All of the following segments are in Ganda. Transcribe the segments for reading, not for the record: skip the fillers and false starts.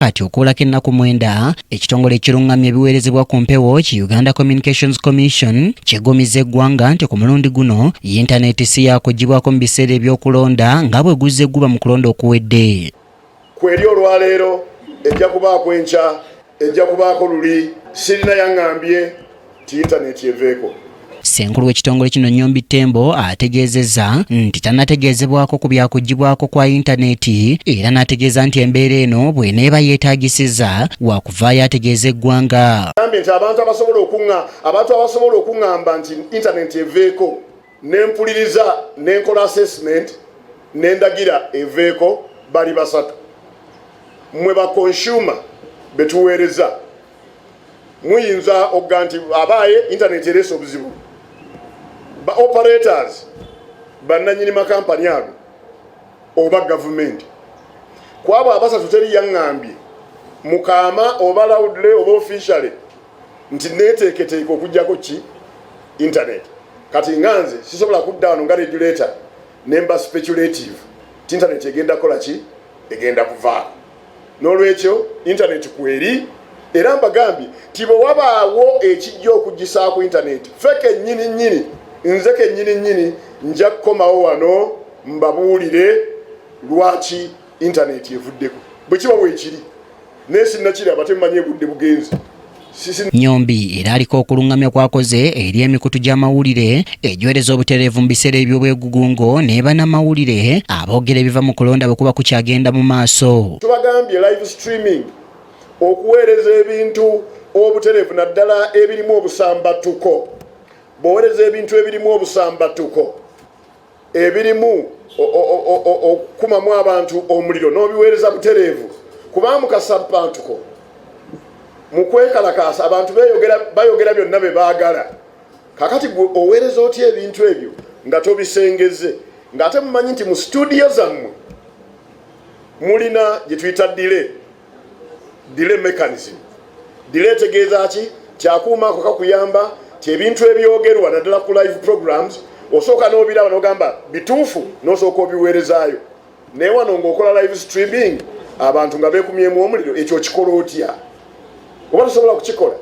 Kati okuwulako ennaku 9, ekitongole ekirungamya ebiweerezebwa ku mpewo ki Uganda Communications Commission kyegomizza eggwanga nti ku mulundi guno yintaneti si yakuggyibwako mu biseera ebyokulonda nga bwe guzze guba mu kulonda okuwedde. Kweri olwaleero, ejja kubaako enkya, ejja kubaako luli. Sirina yaŋŋambye nti intaneti eveeko. Ssenkulu w'ekitongole kino, Nyombi Tembo, ategeezezza nti tannategeezebwako ku byakuggyibwako kwa yintaneti, era n'ategeeza nti embeera eno bw'eneeba yeetaagisizza wakuvaayo ategeeza eggwanga. Gambye nti abantu abasobola okuŋŋamba nti intaneti eveeko, nempuliriza, nenkola assessment, nendagira eveeko, bali basatu. Mmwe ba consumer betuweereza, muyinza okuga nti abaaye intaneti ereese obuzibu. Ba operators, bannanyini makampani ago, oba gavumenti. Kwabo abasatu teri yaŋŋambye mukaama oba loudly oba officially nti neteeketeeka okugjako ki internet. Kati nga nze sisobola kudda wano nga regulator nemba speculative ti internet egenda kukola ki, egenda kuvaako. N'olwekyo internet kweri, era mbagambye ti bwe wabaawo ekijja okugisaako internet, ffe kennyini nnyini, nze kennyini nnyini nja kukomawo wano mbabuulire lwaki internet evuddeko, bwe kiba bwekiri. Naye sinnakiraba, temmanyi ebudde bugenzi. Nyombi era aliko okulungamya kwakoze eri emikutu gy'amawulire egiweereza obutereevu mu biseera eby'obwegugungo ne bannamawulire aboogera ebiva mu kulonda bwe kuba kukyagenda mu maaso. Tubagambye live streaming, okuweereza ebintu obutereevu, naddala ebirimu obusambatuko. Bw'oweereza ebintu ebirimu obusambatuko, ebirimu okukumamu abantu omuliro, n'obiweereza butereevu, kubanga mu kasampantuko, mu kwekalakaasa, abantu bayogera byonna bye baagala. Kakati gwe oweereza otya ebintu ebyo nga tobisengeze, ng'ate mumanyi nti mu studio zammwe mulina gye tuyita delay mechanism? Delay etegeeza ki? Kyakuuma ako kakuyamba ti ebintu ebyogerwa, naddala ku live programs, osooka n'obiraba n'ogamba bituufu, n'osooka obiweerezaayo. Naye wano ng'okola live streaming, abantu nga beekumyemu omuliro, ekyo okikola otya? Oba tosobola kukikola,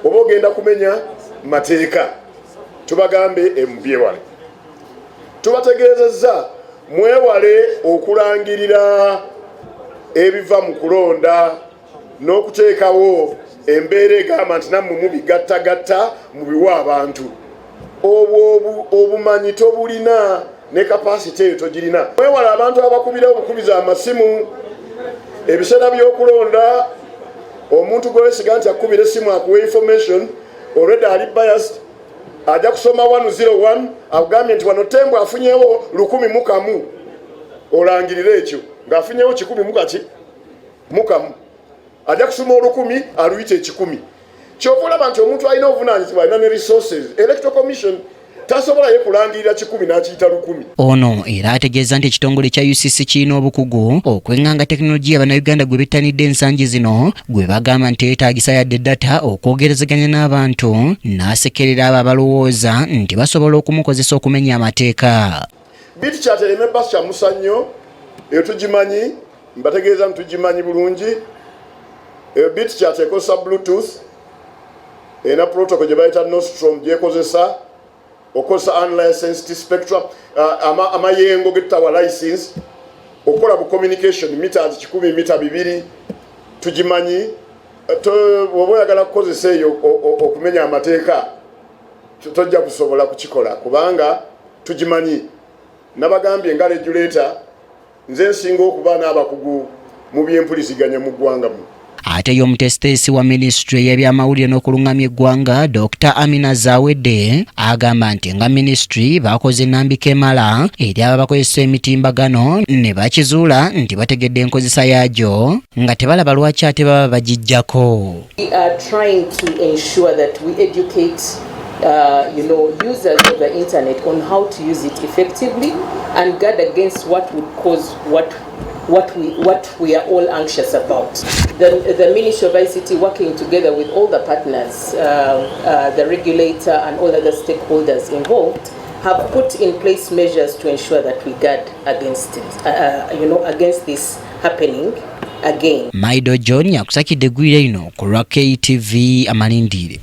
oba ogenda kumenya mateeka. Tubagambe emubyewale. Tubategeezezza mwewale okulangirira ebiva mu kulonda n'okuteekawo embeera egamba nti nammwe mubigattagatta mubiwa abantu. Obwo obumanyi tobulina, ne capacity eyo togirina. Mwewale abantu abakubira obukubiza amasimu ebiseera by'okulonda. Omuntu gwewesiga nti akubira essimu akuwa information, already ali biased. Ajja kusoma 101 akugambye nti wano Tembo afunyewo 1001, olangirire ekyo ng'afunyewo kikumi mukaki mukamu. Ajja kusoma 1000 aluyita 100. Kyova olaba nti omuntu alina obuvunanyizibwa, alina ne resources, Electoral Commission tasobola ye kulangirira 100 n'akiyita 1000. Ono era ategeeza nti ekitongole kya UCC kirina obukugu okweŋŋanga tekinologiya Bannayuganda gwe bettanidde ensangi zino, gwe bagamba nti teyeetaagisa yadde data okwogerezeganya n'abantu, n'asekerera abo abalowooza nti basobola okumukozesa okumenya amateeka. Bitchat ereme bakyamusa nnyo. Eyo tugimanyi, mbategeeza nti tugimanyi bulungi. Eyo Bitchat ekozesa Bluetooth, erina protocol gye bayita Nostr gyekozesa okozesa unlicensed spectrum, amayengo getutawa license, okukola bu communication meters 100, mita 200. Tugimanyi. Oba oyagala kukozesa eyo okumenya amateeka, tojja kusobola kukikola kubanga tugimanyi. Nabagambye nga regulator, nze nsinga okuba n'abakugu mu byempuliziganya mu ggwanga mu. Ate ye omuteesiteesi wa minisitule y'ebyamawulire n'okulungamya eggwanga, Dr Amina Zawedde, agamba nti nga minisitule bakoze ennambika emala eri abo abakozesa emitimbagano ne bakizuula nti bategedde enkozesa yaagyo, nga tebalaba lwaki ate baba bagijjako. We are trying to ensure that we educate users of the internet on how to use it effectively and guard against what would cause what we are all anxious about. The Ministry of ICT, working together with all the partners, the regulator and all other stakeholders involved, have put in place measures to ensure that we guard against it, against this happening. again. Maido John akusakidde eggwire lino ku lwa KTV Amalindire.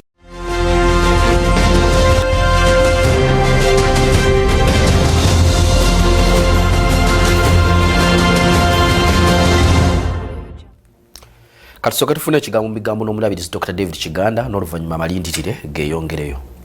Katusooke tufune ekigambo mu bigambo n'omulabirizi Dr David Kiganda n'oluvannyuma amalindirire geeyongereyo.